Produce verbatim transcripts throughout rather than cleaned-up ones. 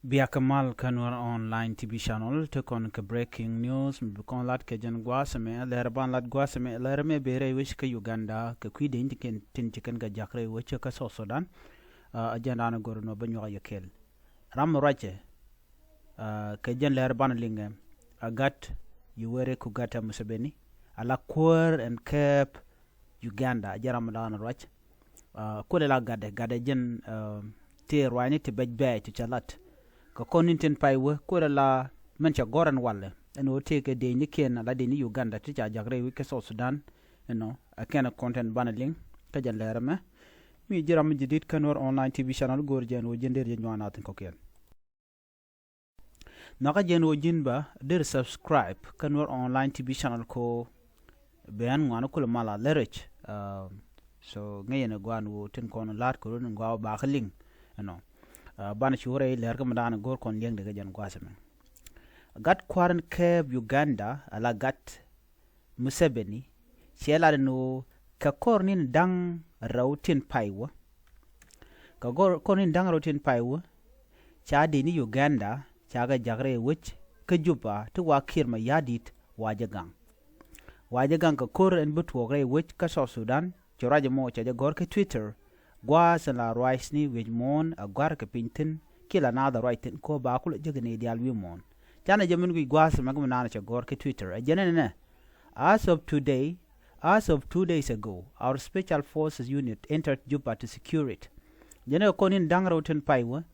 Biakä mal kä Nuer Online T V channel, ti kɔn kɛ breaking news mi bi kɔn lat kɛ jɛn gua̱a̱th ɛmɛ. Lɛr ban lat gua̱a̱th ɛmɛ, lɛr ɛmɛ bɛ rɛy wec kä Uganda kɛ kui̱ deny ti kɛn tin ti kɛn kɛ jak rɛy wec kä South Sudan. Ɛ jɛn raan go̱r nɔ bä nyuak yɛ kɛl. Ram ruacɛ kɛ jɛn lɛr ban liŋɛ, ɛ Gat Yoweri Kugata Museveni, ala kuäär ɛn kɛɛp Uganda, ɛ jɛn ram daan ruac. Kulɛ la gatdɛ, gatdɛ jɛn tëë ruacni ti bɛc bɛɛc ti ca lat kɛ kɔn ni̱n tin pay wä. Kulɛ la mɛn ca gɔ̱r ɛn walɛ ɛn ɣöö tëë kɛ dëëcnikiɛn, ala dëëcni Uganda ti ca jak rɛy wec kä South Sudan. Ɛnɔ ɛ kɛn ɛ content banɛ liŋ kä jɛn lɛr ɛmɛ. Mi ji̱ ram mi ji̱ di̱t kä Nuer Online T V channel, go̱o̱r jɛn ɣöö ji̱n dëër jɛ nyuan a thi̱n kɔ̱kiɛn. Nhɔakä jɛn ɣöö ji̱n ba deri subscribe kä Nuer Online T V channel ko ben ŋuan kulɛ mal a lɛric. So ŋäc yɛn ɛ guan ɣöö tin kɔn la̱t kɛ run in gua wä bakä liŋ. Ɛnɔ banɛ cu rɛy lɛr kä mi daan go̱r kɔn liɛŋ dɛ kɛ jɛn gua̱a̱th ɛmɛ. Gat kua̱r in kɛɛp Uganda, ala Gat Museveni, cɛ lat ni ɣöö kɛ kɔr ni̱n da̱ŋ rɛw tin pay wä. Kɛ kɔr ni̱n da̱ŋ rɛw tin pay wä, ca dëëcni Uganda ca kɛ jak rɛy wec kä Juba ti wa Kiir Mayardit wa jɛ gaŋ. Wa jɛ gaŋ kɛ kɔr ɛn bi tuɔɔk rɛy wec kä South Sudan. Cɛ ruac ɛmɔ cɛ jɛ gɔ̱r kä Twitter. Gua̱a̱th in la ruacni wi̱c muɔ̱ɔ̱n ɛ gɔ̱a̱r kɛ piny thi̱n kiɛ la naath ɛ ruac thi̱n kɔ ba kulɛ jek ni diaal wi̱i̱ muɔ̱ɔ̱n. Canɛ jɛ min guic gua̱a̱th ɛmɛ kä mi naan cɛ gɔ̱r kä Twitter, ɛ jɛn ɛn ɛnɛ. As of today, as of two days ago, our special forces unit entered Juba to secure it. Jɛn ɛ kɔn in da̱ŋ rɛw tin pay wä.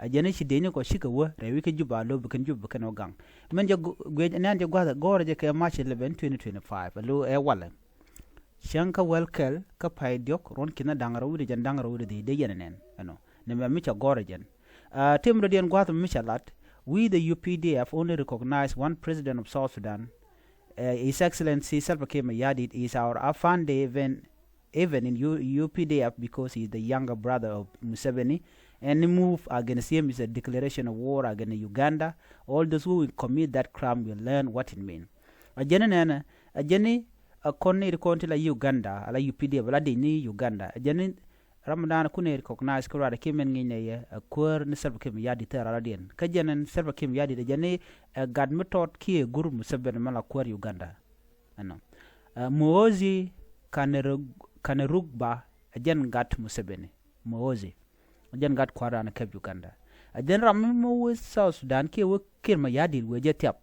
Ɛ jɛn ɛ ci dëëcni kɔ cikɛ wä rɛy wec kä Juba, lo̱ bi kɛn Juba bi kɛn wä gaŋ. Min jɛ guic nɛn jɛ gua̱a̱th ɛ gɔ̱r jɛ kɛ March eleven, twenty twenty-five, ɛ lo̱ ɛ walɛ. Cäŋ kä wäl kɛl kä pay diɔ̱k ruɔ̱n ki̱n da̱ŋ rɛw wi̱cdɛ jiɛn da̱ŋ rɛw wi̱cdɛ dhieec, dee yɛn ɛ nɛn ɛnɔ. Nɛmɛ mi cɛ gɔ̱r ɛ jɛn. Tim rɔ diɛn gua̱th mi cɛ lat, we the U P D F only recognize one president of South Sudan. His Excellency Salva Kiir Mayardit is our afande even, even in U P D F because he is the younger brother of Museveni. Any move against him is a declaration of war against Uganda. All those who will commit that crime will learn what it means. A jɛn ni nɛnɛ, a jɛn ni a kɔn ni ri kɔn ti la Uganda, a la U P D F, a la dec ni Uganda. A jɛn ni ram dan kun ɛ recognize kä ruaadɛ kiɛ mɛn ŋi̱i̱c nɛ yɛ ɛ kuäär ni Salva Kiir Mayardit thil raladiɛn. Kä jɛn ɛn Salva Kiir Mayardit ɛ jɛn ni ɛ gat mi tɔt kiɛ gur Museveni mɛ la kuäär Uganda. Ɛnɔ. Muhoozi Kainerug-, Kainerugaba ɛ jɛn gat Museveni. Muhoozi ɛ jɛn gat kua̱ran kɛp Uganda. Ɛ jɛn ram mi wee South Sudan kiɛ wee Kiir Mayardit wee jɛ thiap.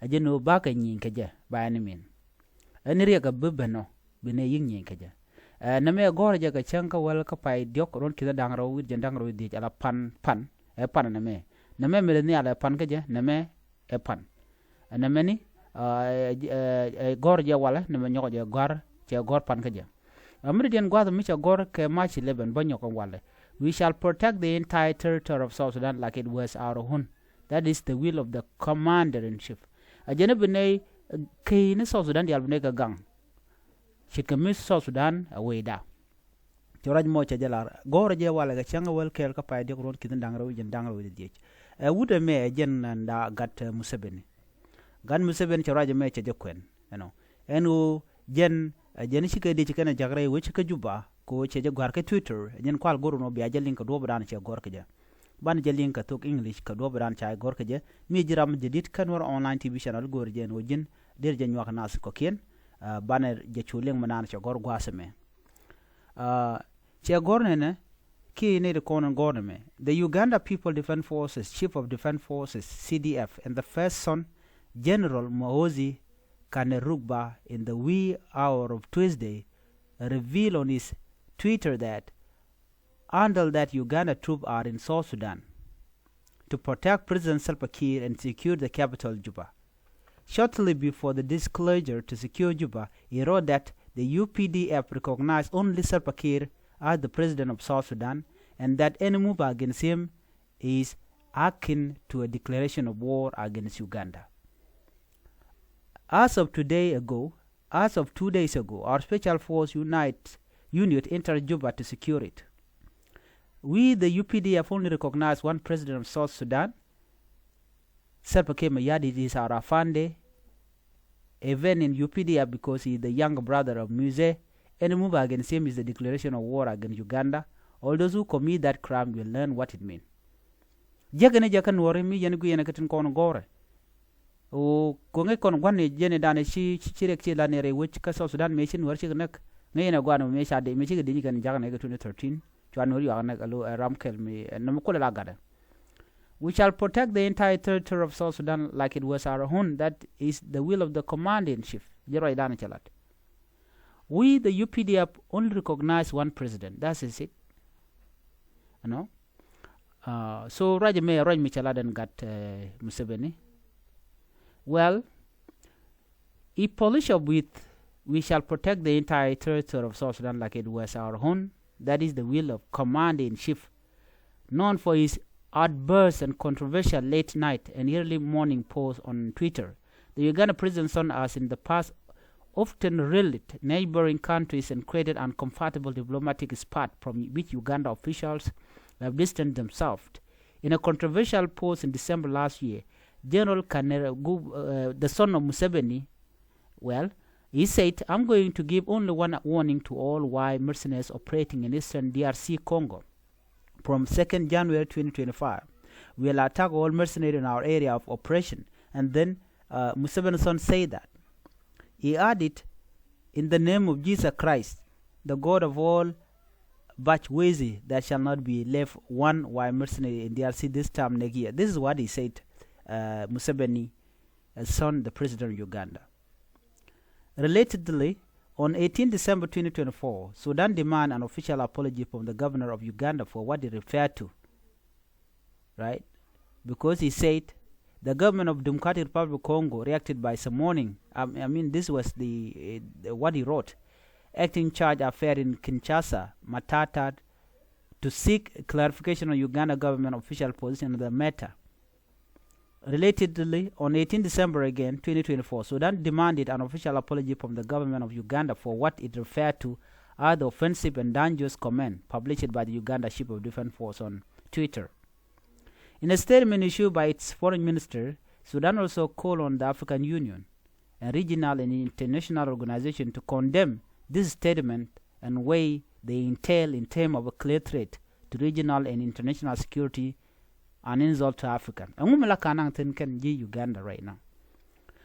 Ɛ jɛn wee bakɛ nyieny kɛ jɛ ba ɛn min. Ɛn riɛk ɛ bi ben ɔ bi nɛ yi̱k nyieny kɛ jɛ. Ɛ nɛmɛ ɛ gɔ̱rɛ jɛ kɛ cäŋ kä wäl kä pay diɔ̱k ruɔ̱n ki̱n da̱ŋ rɛw wi̱cdɛ jiɛn da̱ŋ rɛw wi̱cdɛ dhieec ala pan pan. Ɛ pan nɛmɛ. Nɛmɛ mi ri nhial ɛ pan kä jɛ, nɛmɛ ɛ pan. Ɛ nɛmɛ ni ɛ gɔ̱r jɛ walɛ, nɛmɛ nyɔk jɛ gɔ̱r, cɛ gɔ̱r pan kä jɛ. Ɛ mi ri diɛn gua̱th mi cɛ gɔ̱r kɛ March eleven bä nyɔk walɛ. We shall protect the entire territory of South Sudan like it was our own. That is the will of the commander in chief. Ɛ jɛn bi nɛ key ni South Sudan diaal bi nɛ kɛ gaŋ. Ce̱tkɛ mi South Sudan a wecda. Cɛ ruac mɔ cɛ jɛ lar gɔ̱rɛ jɛ walɛ kɛ cäŋ a wäl kɛɛl kä pay diɔ̱k ruɔ̱n ki̱n da̱ŋ rɛw jiɛn da̱ŋ rɛw jiɛn dhieec. Ɛ wut ɛmɛ ɛ jɛn ɛn da gat Museveni. Gat Museveni cɛ ruac ɛmɛ cɛ jɛ kuɛn ɛnɔ. Ɛn ɣöö jɛn ɛ jɛn cikɛ dee ci kɛn ɛ jak rɛy wec kä Juba kɛ ɣöö cɛ jɛ gɔ̱a̱r kä Twitter, ɛ jɛn kual go̱r ɛnɔ bia jɛ liŋ kɛ duɔ̱ɔ̱p dan cɛ gɔ̱r kɛ jɛ. Banɛ jɛ liŋ kɛ thok English kɛ duɔ̱ɔ̱p dan ca gɔ̱r kɛ jɛ. Mi ji̱ ram jɛ di̱t kä Nuer Online T V channel go̱r jɛ ɛn ɣöö ji̱n dee jɛ nyuak nath kɔ̱kiɛn. Banɛ jɛ cu liŋ mi naan cɛ gɔ̱r gua̱a̱th ɛmɛ. Cɛ gɔ̱r nɛnɛ kiɛ nɛy ti kɔn in gɔ̱r nɛmɛ. The Uganda People Defense Forces, Chief of Defense Forces, C D F, and the First Son General Muhoozi Kainerugaba in the wee hour of Tuesday revealed on his Twitter that handle that Uganda troops are in South Sudan to protect President Salva Kiir and secure the capital, Juba. Shortly before the disclosure to secure Juba, he wrote that the U P D F recognize only Salva Kiir as the president of South Sudan and that any move against him is akin to a declaration of war against Uganda. As of today ago, as of two days ago, our special force unite, unit entered Juba to secure it. We, the U P D F, only recognize one president of South Sudan. Salva Kiir Mayardit is our afande, even in U P D F, because he is the younger brother of Muse. Any move against him is a declaration of war against Uganda. All those who commit that crime will learn what it means. Jiäk ɛn jiäk kä Nuɔri mi yɛn guic yɛn kä tin kɔn gɔrɛ. O ko ŋäc kɔn gua̱n ni jɛn idan ci ci ci riɛk ci la ni rɛy wec kä South Sudan mëë ci Nuɔr cik näk. Ŋäc yɛn ɛ gua̱n mëë ca dee mëë cik dee nyi kɛn ja̱k ni kɛ twenty thirteen. Cua Nuɔr yuak näk alo ɛ ram kɛl mi ɛ nɔm kulɛ la gatdɛ. We shall protect the entire territory of South Sudan like it was our own. That is the will of the commander in chief. Jɛ ruacdan cɛ lat. We the U P D F only recognize one president. That is it. You know? Uh, so ruac mi ruac mi cɛ lat ɛn gat uh, Museveni. Well, he polish up with, we shall protect the entire territory of South Sudan like it was our own. That is the will of commander in chief, known for his outbursts and controversial late night and early morning posts on Twitter. The Uganda president's son has in the past often rallied neighboring countries and created uncomfortable diplomatic spat from which Uganda officials have distanced themselves. In a controversial post in December last year, General Kainerugaba, uh, the son of Museveni, well, he said, "I'm going to give only one warning to all white mercenaries operating in eastern D R C Congo. From second January twenty twenty-five, we'll attack all mercenaries in our area of operation." And then uh, Museveni's son said that. He added, "In the name of Jesus Christ, the God of all Bachwezi, there shall not be left one white mercenary in D R C this time next year." This is what he said, uh, Museveni, uh, son, the president of Uganda. Relatedly, on eighteen December twenty twenty-four, Sudan demand an official apology from the governor of Uganda for what he referred to, right? Because he said the government of Democratic Republic of Congo reacted by summoning, um, I mean, this was the, uh, the what he wrote. Acting charge affair in Kinshasa, Matata, to seek clarification on Uganda government official position on the matter. Relatedly, on eighteen December again, twenty twenty-four, Sudan demanded an official apology from the government of Uganda for what it referred to as the offensive and dangerous comment published by the Uganda Chief of Defense Force on Twitter. In a statement issued by its foreign minister, Sudan also called on the African Union and regional and international organization to condemn this statement and weigh the entail in terms of a clear threat to regional and international security, an insult to Africa. Ɛŋu mi la ka naŋ thin kɛn ji̱ Uganda right now?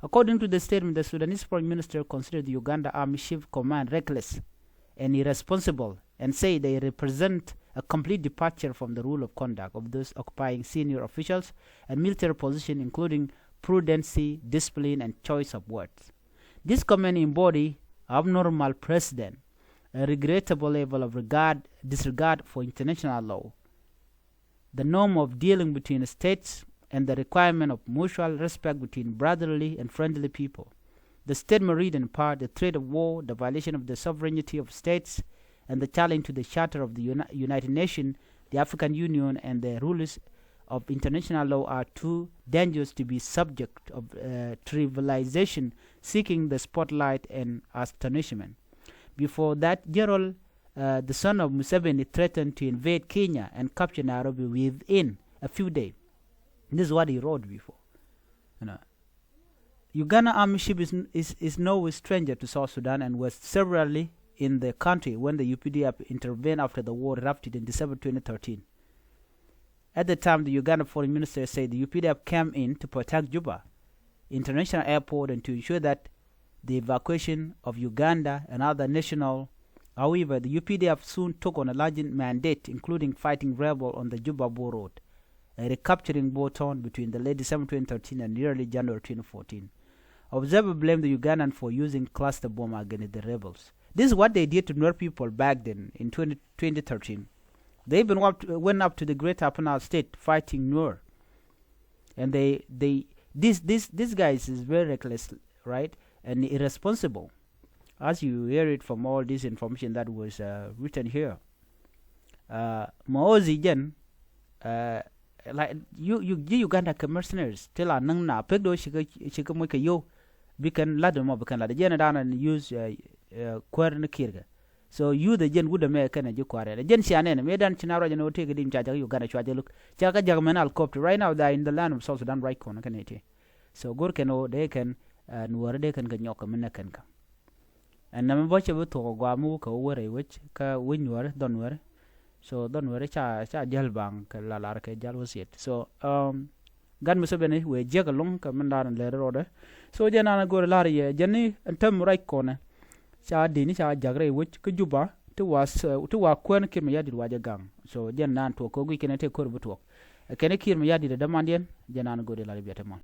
According to the statement, the Sudanese foreign minister considered the Uganda Army Chief Command reckless and irresponsible and say they represent a complete departure from the rule of conduct of those occupying senior officials and military position, including prudency, discipline, and choice of words. This comment embody abnormal precedent, a regrettable level of regard, disregard for international law, the norm of dealing between states, and the requirement of mutual respect between brotherly and friendly people. The statement read in part the threat of war, the violation of the sovereignty of states, and the challenge to the Charter of the Uni- United Nations, the African Union, and the rules of international law are too dangerous to be subject of uh, trivialization, seeking the spotlight and astonishment. Before that, General, uh, the son of Museveni, threatened to invade Kenya and capture Nairobi within a few days. This is what he wrote before. You know, Uganda army ship is, is, is no stranger to South Sudan and was severally in the country when the U P D F intervened after the war erupted in December twenty thirteen. At the time, the Uganda foreign minister said the U P D F came in to protect Juba International Airport and to ensure that the evacuation of Uganda and other national. However, the U P D F soon took on a large mandate, including fighting rebel on the Juba Bor Road, and recapturing Bor Town between the late December twenty thirteen and early January twenty fourteen. Observers blame the Ugandan for using cluster bomb against the rebels. This is what they did to Nuer people back then in twenty, twenty thirteen. They even went up, went up to the greater Upper Nile State fighting Nuer. And they, they, this, this, this guy is, is very reckless, right? And irresponsible. As you hear it from all this information that was uh, written here. Uh, Muhoozi jɛn, uh, like, you, you, ji̱ Uganda kɛ mercenaries ti la näŋ na pek do cikɛ, cikɛ moc kɛ yow. Bi kɛn lat mɔ bi kɛn lat jɛn dan use uh, uh, kuäär ni Kiir kɛ. So youth ɛ jɛn wut ɛmɛ kɛn ɛ ji̱ kuäär ɛ jɛn cia nɛn mëë dan ci na ruac ɛn ɣöö tëëk di mi ca jakä Uganda cua jɛ lo̱k. Ca kä jakä mɛn helicopter right now they are in the land of South Sudan right kɔn kɛn ɛ ti. So go̱r kɛn ɣöö dee kɛn uh, Nuɔɔri dee kɛn kɛ nyɔk kɛ mi nɛ kɛn kä. Ɛn nɛmɛ bä cɛ bi thuɔk ɛ gɔaa mi wä kɛ wä wä rɛy wec kä wec Nuɔɔri dhɔn Nuɔɔri. So dhɔn weri ca ca jäl baŋ kɛ la lar kɛ jäl wä siet. So um, gat mi so beni wee jiäk ɛlɔŋ kɛ min lar in lɛri rɔɔdɛ. So jɛ nan a go̱o̱ri lar yɛ jɛn ni ɛn täm ruac kɔnɛ ca dini ca jak rɛy wec kä Juba ti wa kuɛn Kiir Mayardit wa jɛ gaŋ. So jɛn nan tuɔk kɛ guic kɛn te kor bi tuɔk kɛn Kiir Mayardit ɛ dämandiɛn. Jɛ nan a go̱o̱ri lar yɛ biɛ te mɔn.